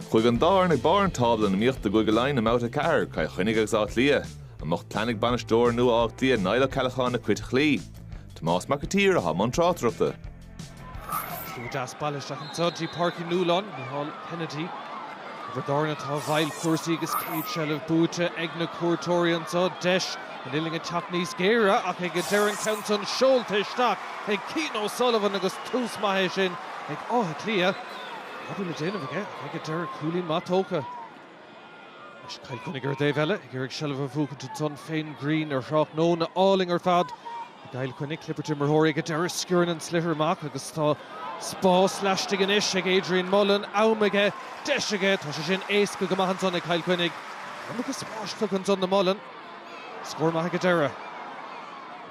Chuaigh an dá fhoireann ag barr an tábla in iomaíocht i gCúige Laighean i mBabhta 4, Cill Chainnigh agus Áth Cliath. An mbeadh plean ag bainisteoir nua Átha Cliath, Niall Ó Ceallacháin a cuid a chloí? Tomás Mac an tSaoir atá i mbun tráchtaireachta. Slua deas bailithe isteach anseo dtí Páirc Uí Nualláin, Micheál Kennedy. Tiobraid Árann atá i bhfeighil cúrsaí agus céad seilbh buaite ag na cuairteoirí anseo. Deis an uillinn ag teacht níos géire ach ag an deireadh an ceann san seolta isteach ag Cian O'Sullivan agus tús maith é sin ag Áth Cliath. Obair le déanamh aige ach ag an deireadh cúilín maith tógtha. Anois Cill Chainnigh ar an dtaobh eile ag iarraidh seilbh a bhuachaint ansan fén ngrian ar thráthnóna álainn ar fad i gCill Chainnigh. Clibirt imreoirí ag an deireadh sciorrann an sliotar amach agus tá spás laistigh anois ag Adrian Mullen. Am aige, deis aige, tá sé sin éasca go maith ansan ag Cill Chainnigh. Iomarca spáis tugtha ansan do Mullen. Scór maith ag an deireadh.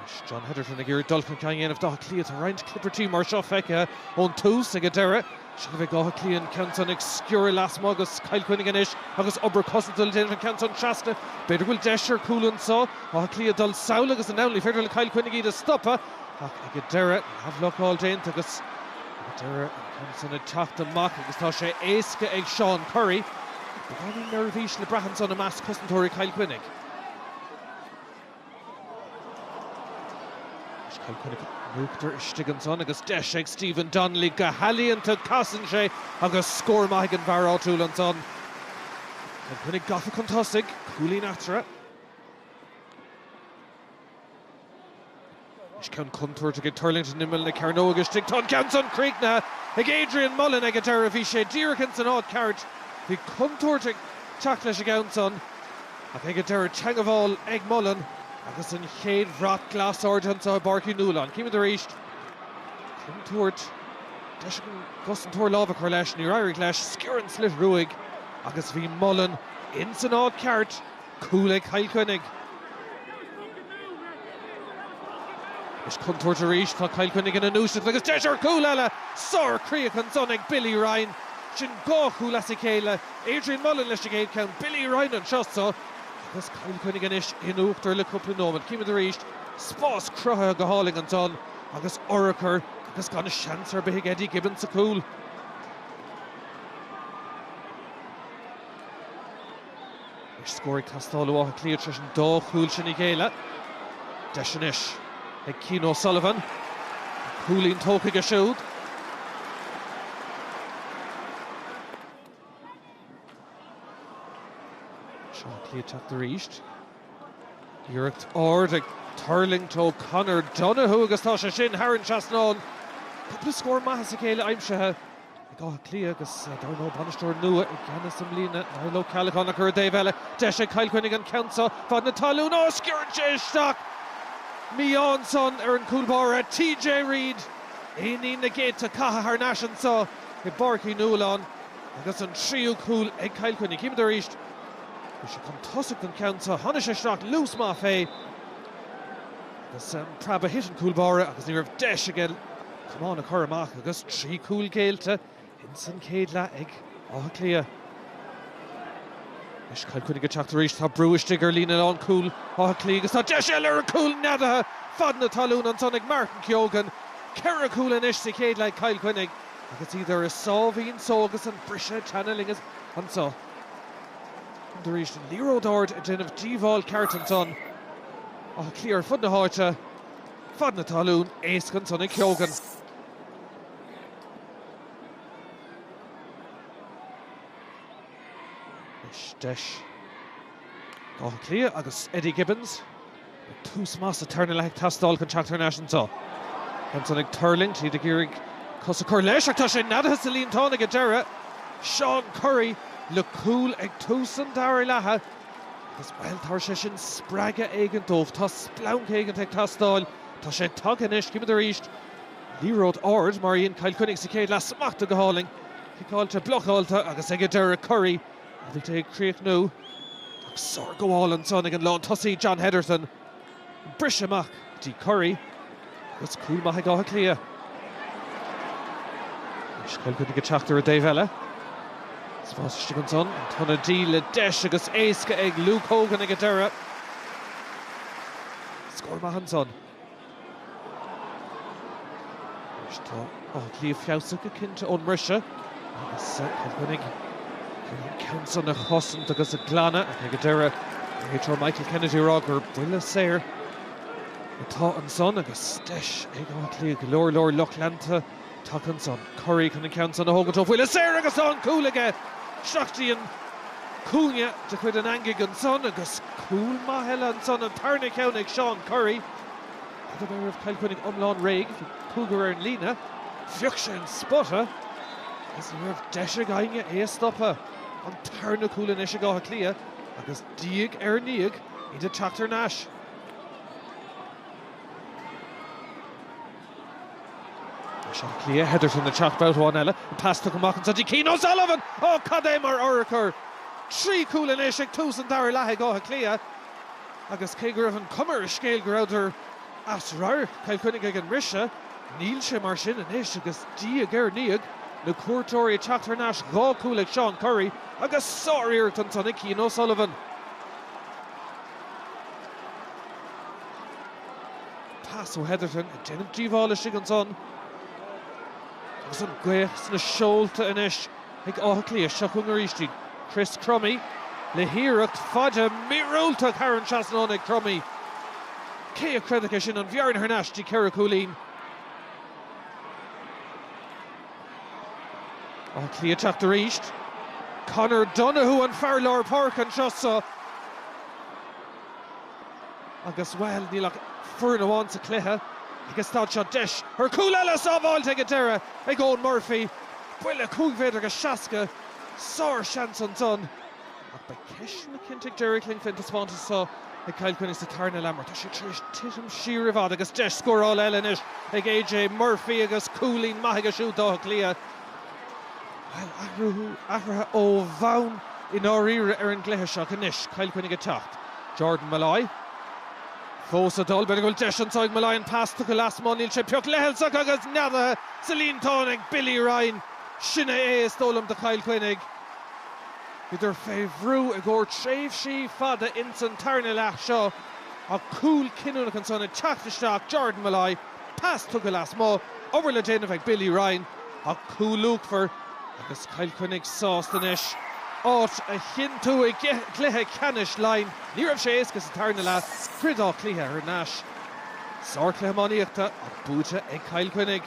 Anois John Hetherton ag iarraidh dul chun cinn a dhéanamh d'Áth Cliath. Tá roinnt clibirtí mar seo feicthe ón tús ag an deireadh. Seilbh ag Áth Cliath an ceann san ag sciorradh lasmuigh agus Cill Chainnigh anois agus obair cosanta le déanamh an ceann san trasna. B'fhéidir go bhfuil deis ar chúl anso. Áth Cliath dul sall agus anall. Ní féidir le Cill Chainnigh iad a stopadh ach ag an deireadh leathbhlocáil déanta agus ag an deireadh an ceann san ag teacht amach agus tá sé éasca ag Seán Currie. Beagáinín neirbhís le brath ansan i measc cosantóirí Chill Chainnigh. Anois Cill Chainnigh in uachtar istigh ansan agus deis ag Stephen Donnelly go healaíonta casann sé agus scór maith ag an bhfear áitiúil ansan. Cill Chainnigh gafa chun tosaigh, cúilín eatarthu. Anois ceann contúirteach ag tuirlingt in imeall na cearnóige istigh. Tá an ceann san críochnaithe ag Adrian Mullen ag an deireadh. Bhí sé díreach ins an áit ceart. Bhí contúirt ag teacht leis an gceann san ach ag an deireadh teangabháil ag Mullen agus an chéad bhrat glas ardaithe anseo i bPáirc Uí Nualláin. Címid arís. Contúirt. Deis ag an gcosantóir lámh a chur leis. Níor éirigh leis. Sciorr an sliotar uaidh agus bhí Mullen ins an áit ceart. Cúl ag Cill Chainnigh. Anois contúirt arís, tá Cill Chainnigh ina ndúiseacht agus deis ar chúl eile! Sár-chríoch ansan ag Billy Ryan. Sin dhá chúl as a chéile. Adrian Mullen leis an gcéad cheann, Billy Ryan anseo so agus Cill Chainnigh anois in uachtar le cúpla nóiméad. Címid arís, spás cruthaithe go hálainn ansan agus urchar agus gan seans ar bith ag Eddie Gibbons sa chúl. Anois scór ag teastáil ó Áth Cliath tar éis an dá chúl sin a ghéilleadh. Deis anois ag Cian O'Sullivan. Cúilín tógtha aige siúd. Seo Áth Cliath teacht arís. Iarracht ard ag tuirlingt ó Conor Donoghue agus tá sé sin thar an trasnán. Cúpla scór maith as a chéile aimsithe. Ag Áth Cliath agus dar ndóigh bainisteoir nua i gceannas i mbliana, Niall Ó Ceallacháin ach ar an dtaobh eile, deis ag Cill Chainnigh an ceann seo fad na talún. Ó, sciorrann sé isteach! Mí-ádh ansan ar an gcúl báire, TJ Reid! Éinín na gcéadta caithe thar n-ais anso i bPáirc Uí Nualláin agus an tríú cúl ag Cill Chainnigh. Címid arís, bhí sé chun tosaigh don cheann seo, tháinig sé isteach luas maith fé agus preab a thit an cúl báire agus ní raibh deis aige Camán a chur amach agus 3 chúl géillte ins an chéad leath ag Áth Cliath. Anois Cill Chainnigh ag teacht arís, tá brú istigh ar líne lánchúil Átha Cliath agus tá deis eile ar an chúl neadaithe fad na talún ansan ag Martin Keoghan. Ceithre chúl anois sa chéad leath ag Cill Chainnigh agus iad ar a sáimhín só agus an briseadh ag teannadh linn anso. Arís an liathróid ard ag déanamh díobháil ceart ansan. Áth Cliath ar fud na háite. Fad na talún, éasca ansan ag Keoghan. Anois deis d'Áth Cliath agus Eddie Gibbons. Tús maith sa tarna leath ag teastáil chun teacht thar n-ais anso. Ansan ag tuirlingt, iad ag iarraidh cos a chur leis ach tá sé neadaithe sa líontán ag an deireadh. Seán Currie le cúl ag tús an dara leatha. Agus, bhuel, tabharfaidh sé sin spreagadh éigin dóibh. Tá splanc éigin ag teastáil. Tá sé tagtha anois. Címid arís. Liathróid ard, mar a dhein Cill Chainnigh sa chéad leath. Smachtaithe go hálainn. Ciceáilte, blocáilte agus ag an deireadh Currie ábalta é a chríochnú. Ach sárghabháil ansan ag an lántosaí John Hetherton. Briseadh amach go dtí Currie agus cúl maith ag Áth Cliath. Anois Cill Chainnigh ag teacht ar an dtaobh eile. Spás istigh ansan, an t-ionadaí le deis agus éasca ag Luke Hogan ag an deireadh. Scór maith ansan. Anois tá Áth Cliath feabhsaithe go cinnte ón mbriseadh agus Cill Chainnigh. An ceann san a chosaint agus a ghlanadh ach ag an deireadh réiteoir Michael Kennedy ag rá gur buille saor atá ansan agus deis ag Áth Cliath go leor leor lucht leanta tagtha ansan. Currie chun an ceann san a thógaint ó bhuille saor agus tá an cúl aige isteach dtí an cúinne de chuid an eangaigh ansan agus cúl maith eile ansan an tarna ceann ag Seán Currie. N'fheadar an raibh Cill Chainnigh iomlán réidh, bhí cúigear ar an líne, phioc sé an spota agus ní raibh deis ag éinne é a stopadh. An tarna cúl anois ag Áth Cliath agus diaidh ar ndiaidh iad ag teacht thar n-ais. Anois Áth Cliath, Hetherton ag teacht babhta amháin eile, an pas tugtha amach anseo dtí Cian O'Sullivan! Ó, cad é mar urchar! 3 chúl anois ag tús an dara leath ag Áth Cliath. Agus cé go raibh an chuma ar an scéal go rabhadar as radharc Chill Chainnigh ag an mbriseadh, níl sé mar sin anois agus diaidh ar ndiaidh, na cuairteoirí ag teacht thar n-ais, 2 chúl ag Seán Currie agus sár-iarracht ansan ag Cian O'Sullivan. Pas ó Hetherton ag déanamh díobhála istigh ansan agus an ghaoth sna seolta anois. Ag Áth Cliath, seo chugainn arís iad. Chris Crummey le hiarracht fada míorúilteach thar an trasnán ag Crummey. Cé a chreidfeadh é sin, an bhearna thar n-ais dtí 4 chúilín. Áth Cliath teacht arís. Conor Donoghue an fear lár páirce anseo sa. Agus, bhuel, níl ach foireann amháin sa chluiche ag an staid seo. Deis ar chúl eile sábháilte ag an deireadh ag Eoin Murphy. Buille 5 mhéadar agus 60. Sár-sheans ansan. Ach beidh ceisteanna cinnte ag Jerry Cling fén taispeántas seo ag Cill Chainnigh sa tarna leath mar tá siad tar éis titim siar i bhfad agus deis scórála eile anois ag AJ Murphy agus cúilín maith aige siúd d'Áth Cliath. Bhuel, athrú, athruithe ó bhonn i ndáiríre ar an gcluiche seo ach anois Cill Chainnigh ag teacht. Jordan Molloy fós ag dul, b'fhéidir go bhfuil deis anseo ag Molloy an pas tugtha lasmuigh, níl sé pioc leithleasach agus neadaithe sa líontán ag Billy Ryan. Sin é é is dóigh liom do Chill Chainnigh. Bhíodar fé bhrú i gcomhair tréimhsí fada ins an tarna leath seo ach cúl cinniúnach ansan ag teacht isteach, Jordan Molloy. Pas tugtha lasmuigh, obair le déanamh ag Billy Ryan ach cúl luachmhar agus Cill Chainnigh sásta anois áit a chinntiú i gcluiche ceannais Laighean. Ní raibh sé éasca sa tarna leath, throid Áth Cliath thar n-ais. Sárchluiche iománaíochta ach buaite ag Cill Chainnigh.